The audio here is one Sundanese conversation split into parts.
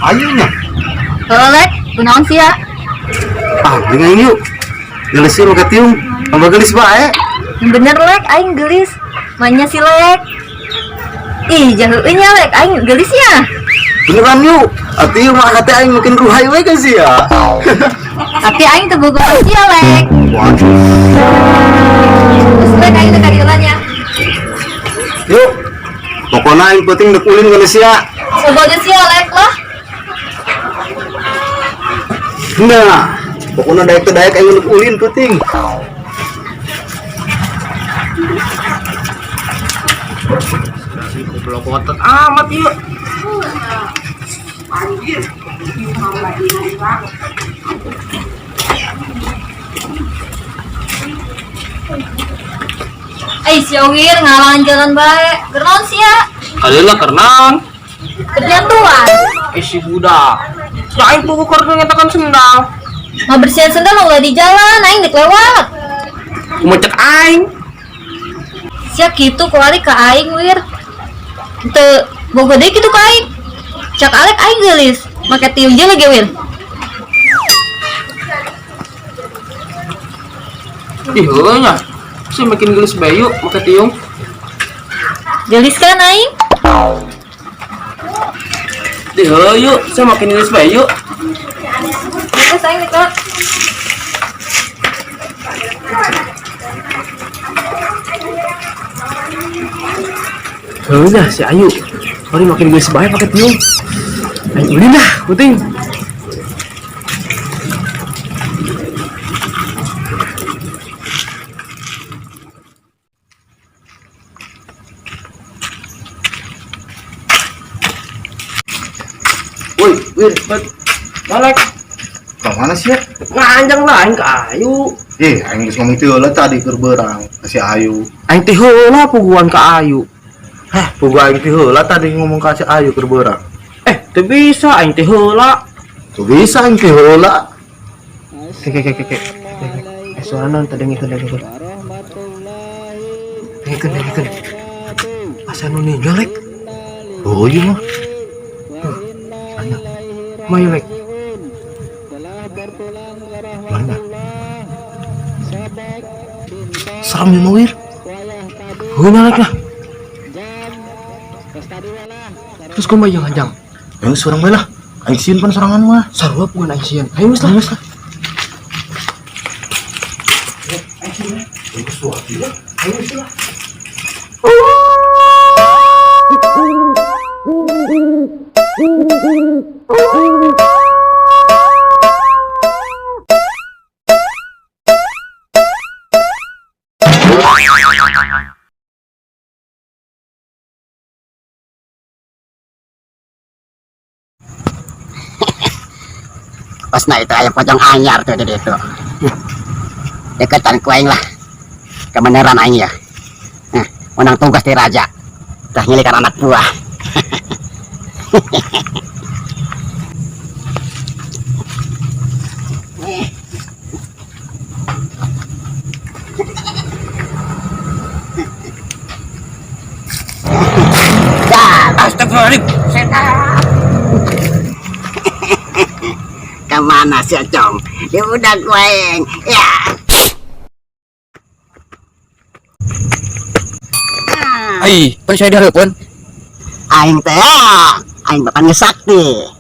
Ayunya. Halo Lek, kunaon sia? Ah, dengan yuk. Gelis sih make tiung. Tambah gelis bae. Yang bener Lek, aing gelis. Manya si Lek. Ih, jauh nya Lek, aing gelisnya. Beneran yuk. Atuh ieu mah hati aing makin ruhai we kan sih ya. Tapi aing teu boga sia Lek. Waduh. Terus Lek aing teu kadieulannya. Yuk. Pokoknya aing penting dek ulin geus sia. Boga sia Lek lah. Nah, pokoknya daek teu daek aing dek ulin penting. Goblok otot amat yuk. Eh, si Owir ngalangan jalan bae. Kunaon sia? Kalilah karena Kerjaan. Eh si budak. Ya aing pugu keur ngetakan sendal. Ngabersihan sendal ulah di jalan, aing dek lewat. Kumecek aing. Sia kitu kuari ka aing wir. Teu boga deui kitu ka aing. Cak Alek aing geulis, make tiung jeung lagi wir. Ih heueuh nya. Si makin gelis bae yuk make tiung. Geulis kan aing? Ih heueuh yuk, saya makin gelis bae yuk. Terus aing dek lewat. Heueuh nya si Ayu. Mari makin gelis bae pake tiung. Aing ulin lah, penting. Woi, wir, cepet. Balik. Ka mana sih ya? Nganjang lah aing ka Ayu. Eh, aing geus ngomong teu heula tadi keur beurang ka si Ayu. Aing teh heula puguan ka Ayu. Heh, pugu aing teh heula tadi ngomong ka si Ayu keur beurang. Eh, teu bisa aing teh heula. Tuh bisa aing teh heula. Ke ke ke ke ke. Eh suara non tadi ngikeun ngikeun. Ngikeun ngikeun. Asa nu ninggal lek. Oh iya mah. Mayu lek. Mana? Serem ya mah, Wir. Heuh nya lek lah. Terus kumaha jeung anjang? Aing surang bae lah. Aing sieun pan sorangan mah. Sarua puguan aing sieun. Ayo geus lah. Geus lah. Pas na itu ayam pocong anyar tuh di itu. Deketan ku aing lah. Kebenaran aing ya. Nah, menang tugas di raja. Tah nyelikan anak buah. Astagfirullahaladzim. Kemana sih Acong? Ya udah ku aing. Ya. Ai, pan saya dihareupeun. Aing teh, aing bapak ngesakti.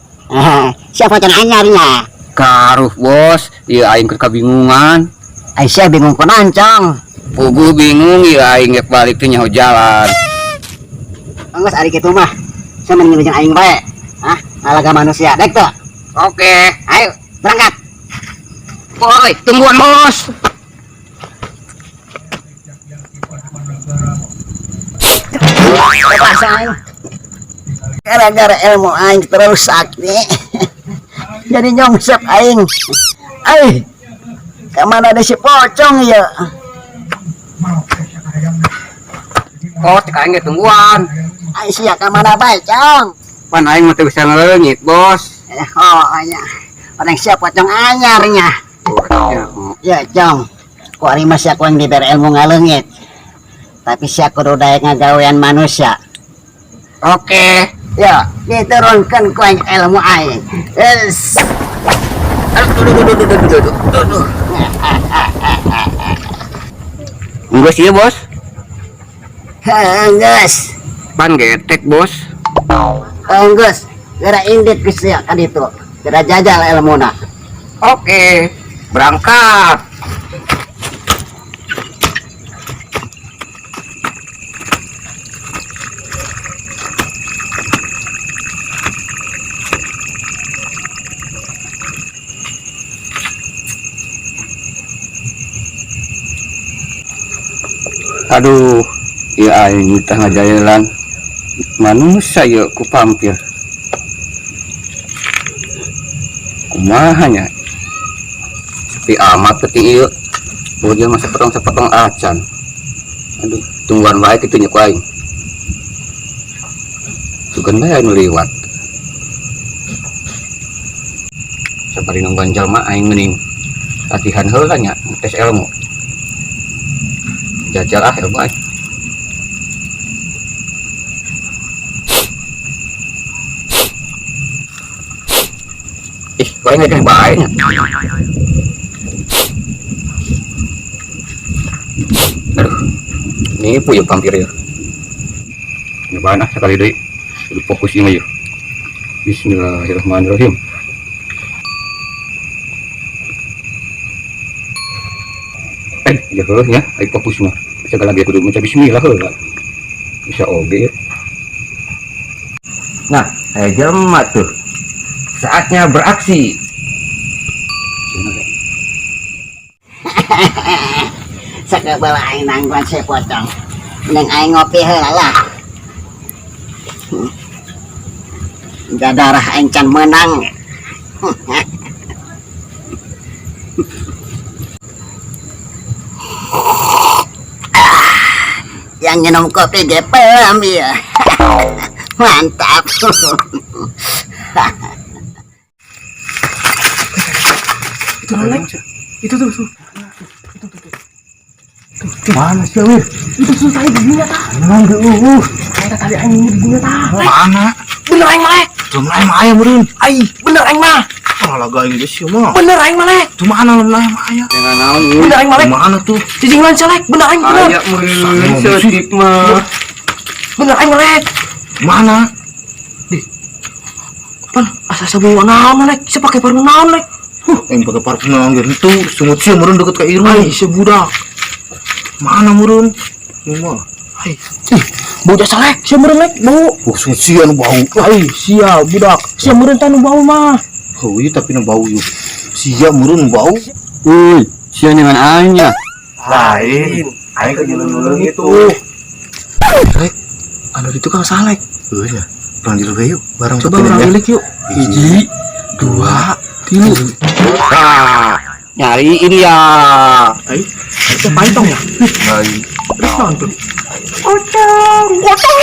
Siapa can anyarnya? Karuh bos, ieu aing keur kabingungan. Aing sia bingung kunaon, Cong? Puguh bingung ieu aing rek balik teh nyaho jalan. Enggeus ari kitu mah. Sia mending jeung aing bae. Hah? Ngalaga manusia, dek teu? Oke, ayo berangkat. Woi, tungguan bos. Lepas aing. Gara-gara ilmu aing terlalu sakti. Jadi nyungsep aing. Ai. Kemana ada si pocong ya? Oh, cek aing ge tungguan. Ai sia kemana bae, Cong? Pan aing mah teu bisa ngeleungit, bos. Oh, nya. Orang siap pocong anyarnya. Ya, Cong. Ku ari mah sia ku yang dibere ilmu ngaleungit. Tapi sia kudu daek ngagawean manusia. Oke. Ya, diturunkan ku aing ilmu aing. Es. Aduh, duh, duh, duh, duh, duh, duh, duh, duh. Geus ieu, Bos. Geus. Pan getek, Bos. Geus. Geura indit geus sia ka ditu. Geura jajal ilmuna. Oke, berangkat. Aduh, ya aing tah ngajalan manusia yeuh ku pampir. Kumaha nya? Sepi amat peti ieu. Bojong mah sepotong-sepotong acan. Aduh, tungguan wae kitu nya ku aing. Sugan bae anu liwat. Sabari nungguan jalma aing mending latihan heula nya, tes ilmu. Jajal ah ilmu aing. Ih, kok aing ngegeh bae nya. Aduh, nipu ya pampir ya. Nyobaan ah sekali deui. Kudu fokus ieu mah yeuh. Bismillahirrahmanirrahim. Ya heuh nya, ai fokus mah. Segala ge kudu maca bismillah heula. Bisa oge. Nah, aya jelema tuh. Saatnya beraksi. Sakabala aing nangguan si pocong. Mending aing ngopi heula lah. Gadarah aing can menang. Yang minum kopi gepem ya. Mantap. Itu noleng. Itu tuh, tuh. Mana sih, Wir? Itu tuh tadi begini tah. Emang geueuh. Eta tadi aing ini begini tah. Mana? Bener aing mah, Lek. Tuh mah aya meureun. Ai, bener aing mah. Malah laga aing geus ieu mah. Bener aing mah, Lek. Tuh mana lamun aya mah aya. Jangan naon ieu. Bener aing mah, Lek. Mana tuh? Cicing lain selek, bener aing bener. Aya meureun seutik mah. Bener aing mah, Lek. Mana? Pan asa asa bau naon, Lek. Sia pake parfum naon, Lek. Huh, aing pake parfum naon ge henteu. Sungut sia meureun deket ka irung. Ai, sia budak. Mana meureun? Ieu mah. Ai, ih, bau jasa Lek. Sia meureun, Lek, bau. Wah, sungut sia nu bau. Ai, sia budak. Sia meureun tah nu bau mah. Heuh, ieu tapi nu bau ieu. Sia meureun nu bau. Uy, sia nyangan aing nya. Lain. Aing ke nyeuleuh itu. Lek, anu itu kan salek. Heuh nya. Urang dilu we yuk, bareng Coba petilin urang ya. lilik yuk. 1, 2, 3. Nah, nyari ini ya. Ai, itu paitong ya? Lain. Terus naon tuh? Pocong, pocong.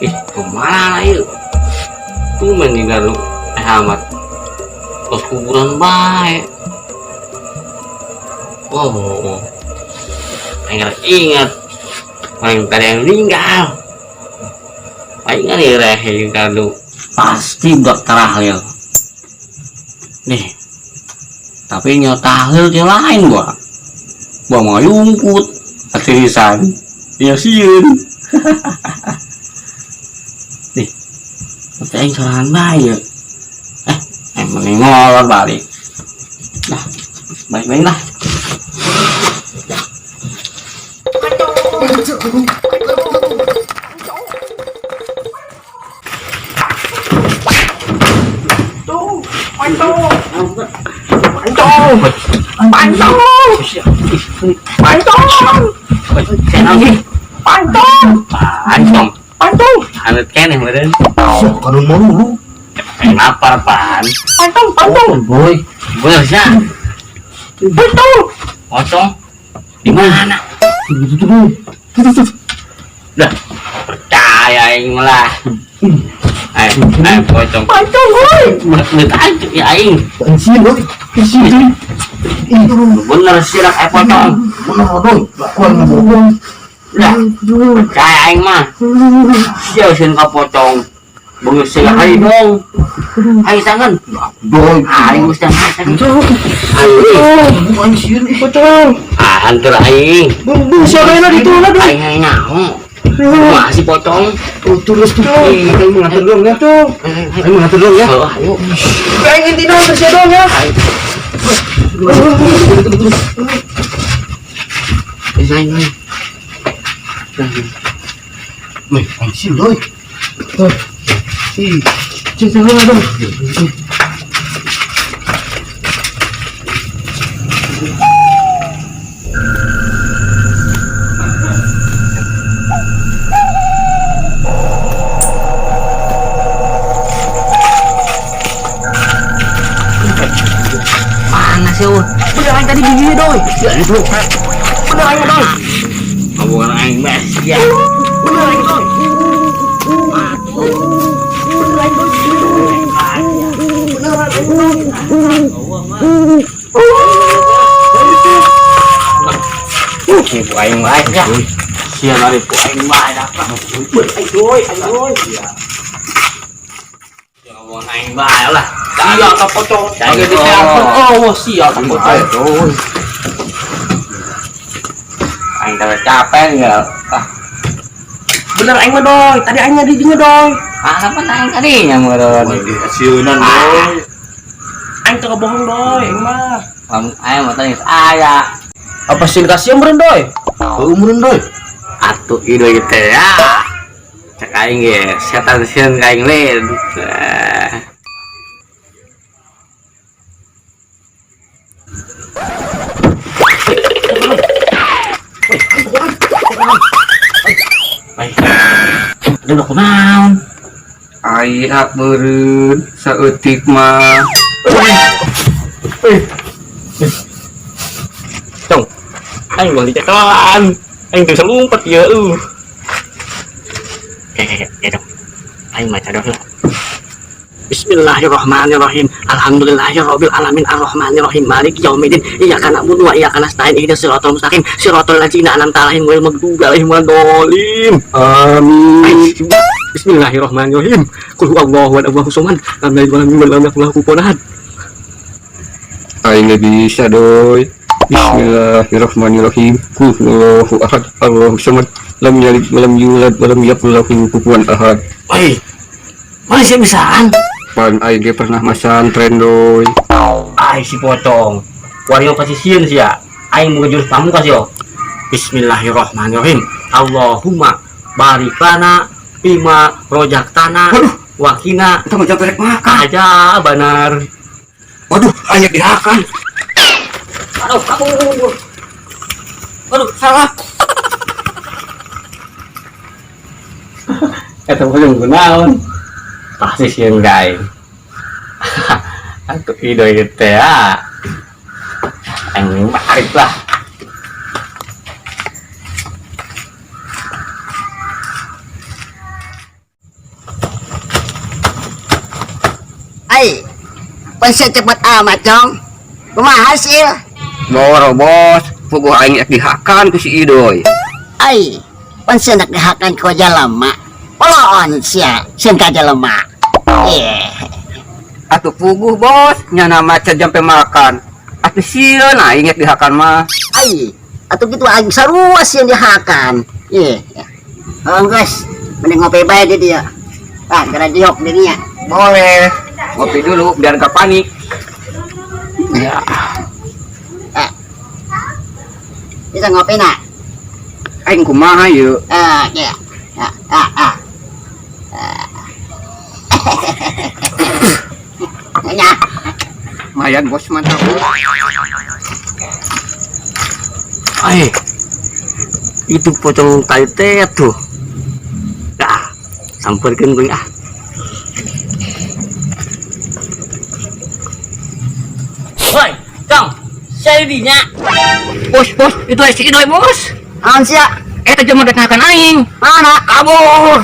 Ih, kemana yuk? Tuh mendingan lu, amat. Kos kuburan baik. Oh, ingat ingat. Paling tadi yang meninggal. Paling nih reh kado. Pasti budak terakhir. Nih, tapi nyawa tahlil yang lain gua. Gua mau yungkut, atirisan, ya sieun. Nih, tapi aing sorangan bae ya. Mending ngolor balik. Nah, balik-balik lah. Pantong. Anut keneh meureun. Sia kanun malu lu. Lapar pan. Pantong, boy. Bener sih. Pocong. Di mana? Itu tuh. Lah, percaya. Percaya aing lah. Aing, aing pocong. Pocong woi. Menurut aing ya aing. Sieun doi. Sieun doi. Bener sih lah aing pocong. Bener doi. Lakuan bohong. Lah, percaya aing mah. Sia sieun ka pocong. Bunga sila aing dong. Aing sangan. Doi. Aing mesti sangan. Aing sieun Pocong. Ah, hantur aing. Bung siapa yang di tuh lah doi. Aing aing nyaho. Masih pocong. Oh, terus tuh. Aing mengatur dong ya. Pocong. Aing mengatur dong ya. Oh, ayo. Aing inti dong terus dong ya. Aing aing. Weh, aing sieun doi. Ih, cinta lu dong. Mana sih, Un? Bener aing tadi giginya doi. Bener aing doi. Bukan aing bes ya. Bener aing doi. Bener aing doi. Bener aing doi. Ibu aing bae ya. Sia lari ku aing bae dah. Bener aing doi, aing doi. Ya ngomong aing bae lah. Sia tak pocong. Jangan Pakai di telepon. Oh, sia tak pocong. Doi. Aing teh capek enggak. Ah, Bener aing mah doi. Tadi aing di dinya doi. ah apa aing tadi nya meureun. Sieunan doi. Aing teu bohong doi, aing mah. Aing mah tadi aya. Apa sih kasih meureun doi? Heuh meureun doi. Atuh ieu teh ya. Cek aing ge setan sieun ka aing lain. Aduh, kunaon? Aing meureun saeutik mah. Cong, aing mau dicekelan. Aing teu bisa lompat ya eueuh. Oke, dong. Aing maca doa. Bismillahirrahmanirrahim. Alhamdulillahirabbil alamin arrahmanirrahim maliki yaumiddin. Iyyaka na'budu wa iyyaka nasta'in ihdinas siratal mustaqim siratal ladzina an'amta 'alaihim ghairil maghdubi 'alaihim waladdallin. Amin. Bismillahirrahmanirrahim. Qul huwallahu ahad, Allahu samad, lam yalid walam yulad walam yakul lahu kufuwan ahad. Aing bisa doi. Bismillahirrahmanirrahim. Qul huwallahu ahad, Allahu samad, lam yalid walam yulad walam yakul lahu kufuwan ahad. Woi. Mana sih bisaan? Pan aing ge pernah masantren doi. Ai si pocong. Wario kasih sieun sia. Aing mau jurus pamungkas yo. Bismillahirrahmanirrahim. Allahumma barik lana bima rojaktana wakina Kita mau rek makan. aja benar. Waduh, aing dihakan. Aduh, kabur. Aduh, salah. Eta pocong kunaon? Pasti sieun ka aing. Atuh ido teh ya. Aing balik lah. Ai, pansia cepat amat dong. Kumaha hasil? Boro bos, puguh aing rek dihakan ku si Idoy. Ai, pansia nak dihakan ku jalema. Poloon sia, sieun ka jalema. Eh, Atuh puguh bos, nyana maca jampe makan. Atuh sieun aing rek dihakan mah. Ai, atuh kitu aing sarua sieun dihakan. Ih. Oh, geus, mending ngopi bae di dia. Ah, gara diok di dinya. Boleh. Ngopi dulu biar gak panik. Ya. Ah. Bisa ngopi nak? Aing kumaha yeuh? Ah, ya. Ah, ah, ah. Ya. Lumayan bos, mantap. Ai. Itu pocong tai teh tuh. Dah, samperkeun kuing ah. Woi, Cong, saya dinya. Bos, bos, itu si Idoy, bos. Naon sia? Eta jelema rek ngahakan aing. Mana? Kabur.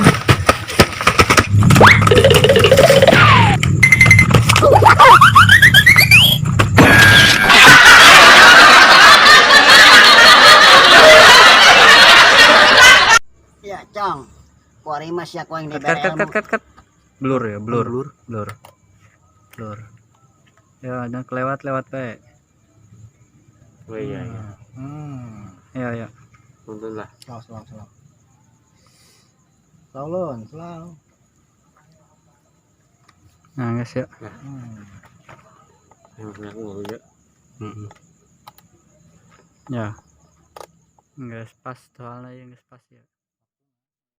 Ya, Cong. Kuari mah sia ku aing Cut dibere cut cut ilmu. Cut cut cut. Blur ya, blur. Blur. Blur. Blur. Ya, jangan kelewat lewat bae. Oh iya. Ya, ya. Nonton lah. Slow, slow, slow. Slow lon, slow. Nah, guys ya. Yang punya aku nggak ya. Ya. Guys, pas soalnya ya, guys, pas ya.